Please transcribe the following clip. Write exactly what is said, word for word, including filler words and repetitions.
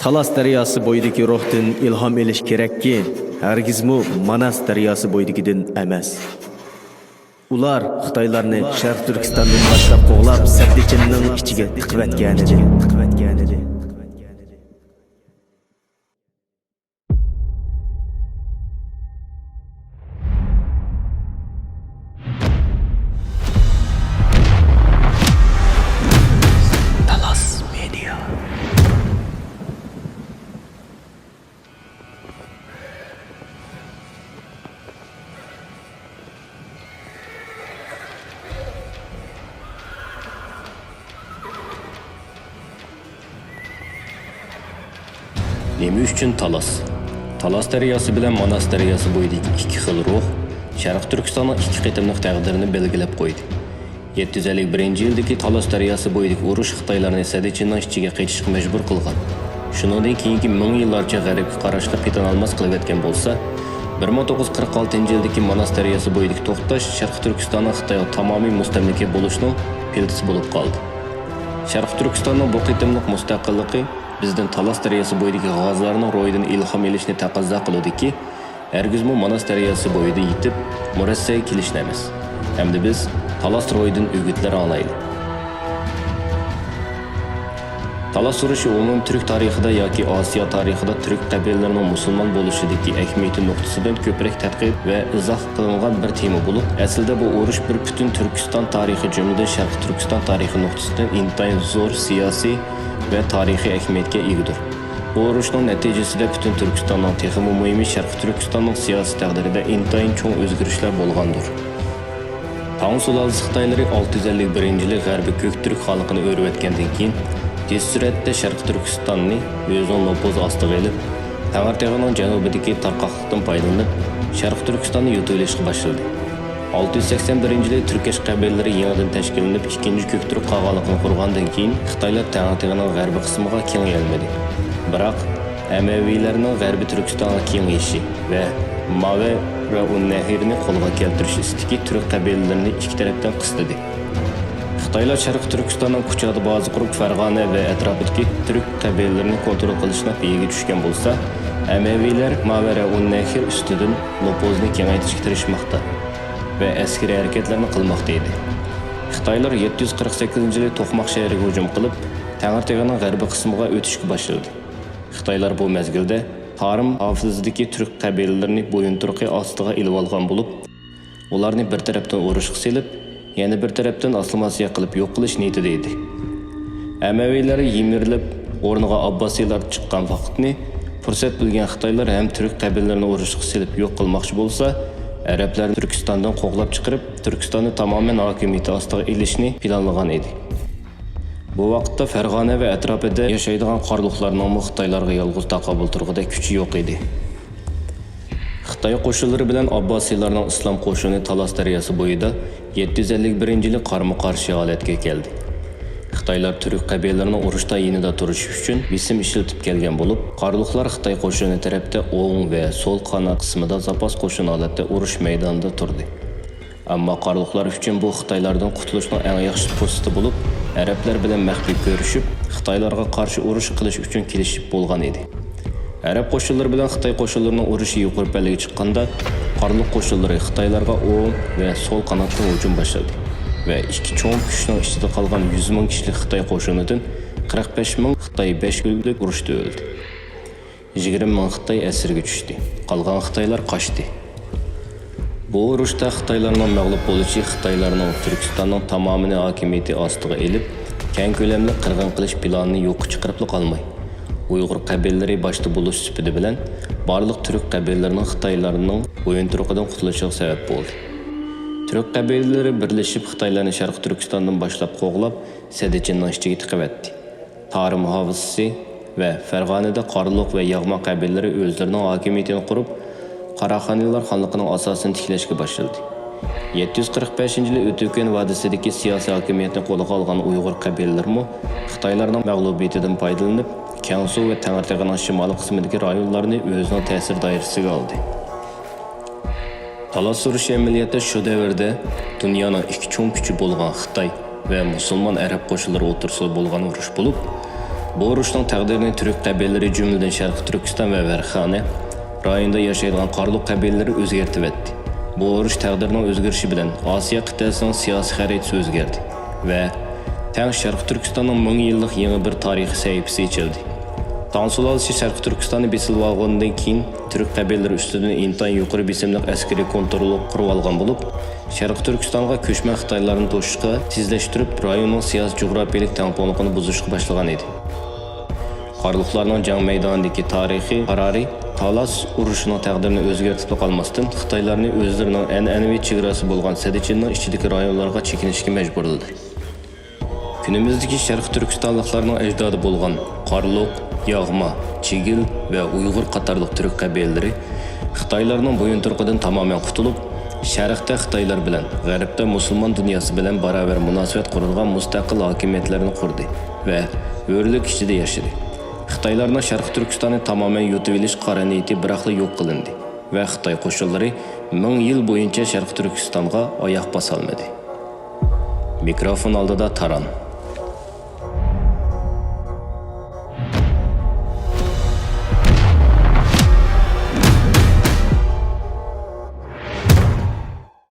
تالاس دەرياسى بويىدىكى روھتىن ئىلھام ئېلىش كېرەككى، ھەرگىزمۇ ماناس دەرياسى بويىدىكىدىن ئەمەس. ئۇلار خىتايلارنى شەرقىي تۈركىستاندىن باشلاپ قوغلاپ، سەددىچىننىڭ ئىچىگە تىقىۋەتكەنىدى. تالاس مېدىيا. نېمە ئۈچۈن تالاس؟ تالاس دەرياسى بىلەن ماناس دەرياسى بويىدىكى ئىككى خىل روھ شەرقىي تۈركىستاننىڭ ئىككى قېتىملىق تەقدىرىنى بەلگىلەپ قويدى. يەتتە يۈز ئەللىك بىرىنچى يىلدىكى تالاس دەرياسى بويىدىكى ئۇرۇش خىتايلارنى سەددىچىننىڭ ئىچىگە قېچىشقا مەجبۇر قىلغان. شۇنىڭدىن كېيىنكى مىڭ يىللارچە غەربكە قاراشقا پېتىنالماس قىلىۋەتكەن بولسا، بىر مىڭ توققۇز يۈز قىرىق ئالتىنچى يىلدىكى ماناس دەرياسى بويىدىكى توختاش شەرقىي تۈركىستاننىڭ خىتايغا تامامىي مۇستەملىكە بولۇشنىڭ پىلتىسى بولۇپ قالدى. شەرقىي تۈركىستاننىڭ بۇ قېتىملىق مۇستەقىللىقى بىزدىن تالاس دەرياسى بويىدىكى غازلارنىڭ روھىدىن ئىلھام ئېلىشنى تەقەززا قىلىدۇكى، ھەرگىزمۇ ماناس دەرياسى بويىدا يېتىپ، مۇرەسسەگە كېلىشنى ئەمەس. ئەمدى بىز تالاس روھىدىن ئۈگۈتلەر ئاڭلايلى. تالاس ئۇرۇشى ئومۇمىي تۈرك تارىخىدا ياكى ئاسىيا تارىخىدا تۈرك قەبىلىلىرىنىڭ مۇسۇلمان بولۇشىدىكى ئەھمىيىتى نۇقتىسىدىن كۆپرەك تەتقىق ۋە ئىزاھ قىلىنغان بىر تېما بولۇپ، ئەسلىدە بۇ ئۇرۇش بىر پۈتۈن تۈركىستان تارىخى، جۈملىدىن شەرقىي تۈركىستان تارىخى نۇقتىسىدىن ئىنتايىن زور سىياسىي ۋە تارىخىي ئەھمىيەتكە ئىگىدۇر. بۇ ئۇرۇشنىڭ نەتىجىسىدە پۈتۈن تۈركىستاننىڭ، تېخىمۇ مۇھىمى شەرقىي تۈركىستاننىڭ سىياسىي تەقدىرىدە ئىنتايىن چوڭ ئۆزگىرىشلەر بولغاندۇر. تاڭ سۇلالىسى خىتايلىرى ئالتە يۈز ئەللىك بىرىنچى يىلى غەربىي كۆك تۈرك خانلىقىنى ئۆرۈۋەتكەندىن كېيىن، تېز سۈرئەتتە شەرقىي تۈركىستاننى ئۆزىنىڭ نوپۇزى ئاستىغا ئېلىپ، تەڭرىتېغىنىڭ جەنۇبىدىكى تارقاقلىقتىن پايدىلىنىپ، شەرقىي تۈركىستاننى يۇتۇۋېلىشقا باشلىدى. ئالتە يۈز سەكسەن بىرىنچى يىلى تۈركەش قەبىلىلىرى يېڭىدىن تەشكىللىنىپ، ئىككىنچى كۆك تۈرك قاغانلىقىنى قۇرغاندىن كېيىن، خىتايلار تەڭرىتېغىنىڭ غەربىي قىسمىغا كېڭىيەلمىدى. بىراق، ئەمەۋىلەرنىڭ غەربىي تۈركىستانغا كېڭىيىشى ۋە ماۋەررەئۇننەھرنى قولغا كەلتۈرۈش ئىستىكى تۈرك قەبىلىلىرىنى ئىككى تەرەپتىن قىستىدى. خىتايلار شەرقىي تۈركىستاننىڭ كۇچادا بازا قۇرۇپ، فەرغانە ۋە ئەتراپىدىكى تۈرك قەبىلىلىرىنى كونترول قىلىشنىڭ پېيىگە چۈشكەن بولسا، ئەمەۋىلەر ماۋەررەئۇننەھر ئۈستىدىن نوپۇزىنى كېڭەيتىشكە تىرىشماقتا ۋە ئەسكىرىي ھەرىكەتلەرنى قىلماقتا ئىدى. خىتايلار يەتتە يۈز قىرىق سەككىزىنچى يىلى توقماق شەھىرىگە ھۇجۇم قىلىپ، تەڭرىتېغىنىڭ غەربىي قىسمىغا ئۆتۈشكە باشلىدى. خىتايلار بۇ مەزگىلدە تارىم ھافىزىدىكى تۈرك قەبىلىلىرىنى بويۇنتۇرۇقى ئاستىغا ئېلىۋالغان بولۇپ، ئۇلارنى بىر تەرەپتىن ئۇرۇشقا سېلىپ، يەنە بىر تەرەپتىن ئاسسىمىلياتسىيە قىلىپ يوق قىلىش نىيىتىدە ئىدى. ئەمەۋىلەر يىمىرىلىپ، ئورنىغا ئابباسىيلار چىققان ۋاقىتنى پۇرسەت بىلگەن خىتايلار ھەم تۈرك قەبىلىلىرىنى ئۇرۇشقا سېلىپ يوق قىلماقچى بولسا، ئەرەبلەرنى تۈركىستاندىن قوغلاپ چىقىرىپ، تۈركىستاننى تامامەن ھاكىمىيىتى ئاستىغا ئېلىشنى پىلانلىغان ئىدى. بۇ ۋاقىتتا فەرغانە ۋە ئەتراپىدا ياشايدىغان قارلۇقلارنىڭمۇ خىتايلارغا يالغۇز تاقابىل تۇرغۇدەك كۈچى يوق ئىدى. خىتاي قوشۇنلىرى بىلەن ئابباسىيلارنىڭ ئىسلام قوشۇنى تالاس دەرياسى بويىدا يەتتە يۈز ئەللىك بىرىنچى يىلى قارمۇ-قارشى ھالەتكە كەلدى. خىتايلار تۈرك قەبىلىلىرىنىڭ ئۇرۇشتا يېنىدا تۇرۇشى ئۈچۈن بېسىم ئىشلىتىپ كەلگەن بولۇپ، قارلۇقلار خىتاي قوشۇنى تەرەپتە ئوڭ ۋە سول قانات قىسمىدا زاپاس قوشۇن ھالەتتە ئۇرۇش مەيدانىدا تۇردى. ئەمما قارلۇقلار ئۈچۈن بۇ خىتايلاردىن قۇتۇلۇشنىڭ ئەڭ ياخشى پۇرسىتى بولۇپ، ئەرەبلەر بىلەن مەخپىي كۆرۈشۈپ، خىتايلارغا قارشى ئۇرۇش قىلىش ئۈچۈن كېلىشىپ بولغان ئىدى. ئەرەب قوشۇنلىرى بىلەن خىتاي قوشۇنلىرىنىڭ ئۇرۇشى يۇقىرى پەللىگە چىققاندا، قارلۇق قوشۇنلىرى خىتايلارغا ئوڭ ۋە سول قاناتتىن ھۇجۇم باشلىدى ۋە ئىككى چوڭ كۈچنىڭ ئىچىدە قالغان يۈز مىڭ كىشىلىك خىتاي قوشۇنىدىن قىرىق بەش مىڭ خىتاي بەش كۈنلۈك ئۇرۇشتا ئۆلدى. يىگىرمە مىڭ خىتاي ئەسىرگە چۈشتى، قالغان خىتايلار قاچتى. بۇ ئۇرۇشتا خىتايلارنىڭ مەغلۇپ بولۇشى خىتايلارنىڭ تۈركىستاننىڭ تامامىنى ھاكىمىيىتى ئاستىغا ئېلىپ، كەڭ كۆلەملىك قىرغىن قىلىش پىلانىنى يوققا چىقىرىپلا قالماي، ئۇيغۇر قەبىلىلىرى باشتا بولۇش سۈپىتى بىلەن بارلىق تۈرك قەبىلىلىرىنىڭ خىتايلارنىڭ بويۇنتۇرۇقىدىن قۇتۇلۇشىغا سەۋەب بولدى. تۈرك قەبىلىلىرى بىرلىشىپ خىتايلارنى شەرقىي تۈركىستاندىن باشلاپ قوغلاپ، سەددىچىننىڭ ئىچىگە تىقىۋەتتى. تارىم ھافىزىسى ۋە فەرغانىدە قارلۇق ۋە ياغما قەبىلىلىرى ئۆزلىرىنىڭ ھاكىمىيىتىنى قۇرۇپ، قاراخانىيلار خانلىقىنىڭ ئاساسىنى تىكلەشكە باشلىدى. يەتتە يۈز قىرىق بەشىنچى يىلى ئۆتۈكۆن ۋادىسىدىكى سىياسىي ھاكىمىيەتنى قولىغا ئالغان ئۇيغۇر قەبىلىلىرىمۇ خىتايلارنىڭ مەغلۇبىيىتىدىن پايدىلىنىپ، كەڭسۇ ۋە تەڭرىتېغىنىڭ شىمالىي قىسمىدىكى رايونلارنى ئۆزىنىڭ تەسىر دائىرىسىگە ئالدى. تالاس ئۇرۇشى ئەمەلىيەتتە شۇ دەۋردە دۇنيانىڭ ئىككى چوڭ كۈچى بولغان خىتاي ۋە مۇسۇلمان ئەرەب قوشۇنلىرى ئوتتۇرىسىدا بولغان ئۇرۇش بولۇپ، بۇ ئۇرۇشنىڭ تەقدىرىنى تۈرك قەبىلىلىرى، جۈملىدىن شەرقىي تۈركىستان ۋە ۋەرخانە رايونىدا ياشايدىغان قارلۇق قەبىلىلىرى ئۆزگەرتىۋەتتى. بۇ ئۇرۇش تەقدىرنىڭ ئۆزگىرىشى بىلەن ئاسىيا قىتئەسىنىڭ سىياسىي خەرىتىسى ئۆزگەردى ۋە تەڭ شەرقىي تۈركىستاننىڭ مىڭ يىللىق يېڭى بىر تارىخىي سەھىپىسى ئېچىلدى. تاڭ سۇلالىسى شەرقىي تۈركىستاننى بېسىۋالغاندىن كېيىن، تۈرك قەبىلىلىرى ئۈستىدىن ئىنتايىن يۇقىرى بېسىملىق ئەسكىرىي كونترول قۇرۇۋالغان بولۇپ، شەرقىي تۈركىستانغا كۆچمەن خىتايلارنى توسۇشقا، تېزلەشتۈرۈپ رايوننىڭ سىياسىي جۇغراپىيەلىك تەڭپۇڭلۇقىنى بۇزۇشقا باشلىغان ئىدى. قارلۇقلارنىڭ جەڭ مەيدانىدىكى تارىخىي قارارى تالاس ئۇرۇشىنىڭ تەقدىرىنى ئۆزگەرتىپلا قالماستىن، خىتايلارنى ئۆزلىرىنىڭ ئەنئەنىۋى چېگراسى بولغان سەددىچىننىڭ ئىچىدىكى رايونلارغا چېكىنىشكە مەجبۇرلىدى. كۈنىمىزدىكى شەرقىي تۈركىستانلىقلارنىڭ ئەجدادى بولغان قارلۇق، ياغما، چىگىل ۋە ئۇيغۇر قاتارلىق تۈرك قەبىلىلىرى خىتايلارنىڭ بويۇنتۇرۇقىدىن تامامەن قۇتۇلۇپ، شەرقتە خىتايلار بىلەن، غەربتە مۇسۇلمان دۇنياسى بىلەن باراۋەر مۇناسىۋەت قۇرىدىغان مۇستەقىل ھاكىمىيەتلەرنى قۇردى ۋە ھۆرلۈك ئىچىدە ياشىدى. خىتايلارنىڭ شەرقىي تۈركىستاننى تامامەن يۇتۇۋېلىش قارا نىيىتى بىراقلا يوق قىلىندى ۋە خىتاي قوشۇنلىرى مىڭ يىل بويىچە شەرقىي تۈركىستانغا ئاياق باسالمىدى. مىكروفون ئالدىدا تاران.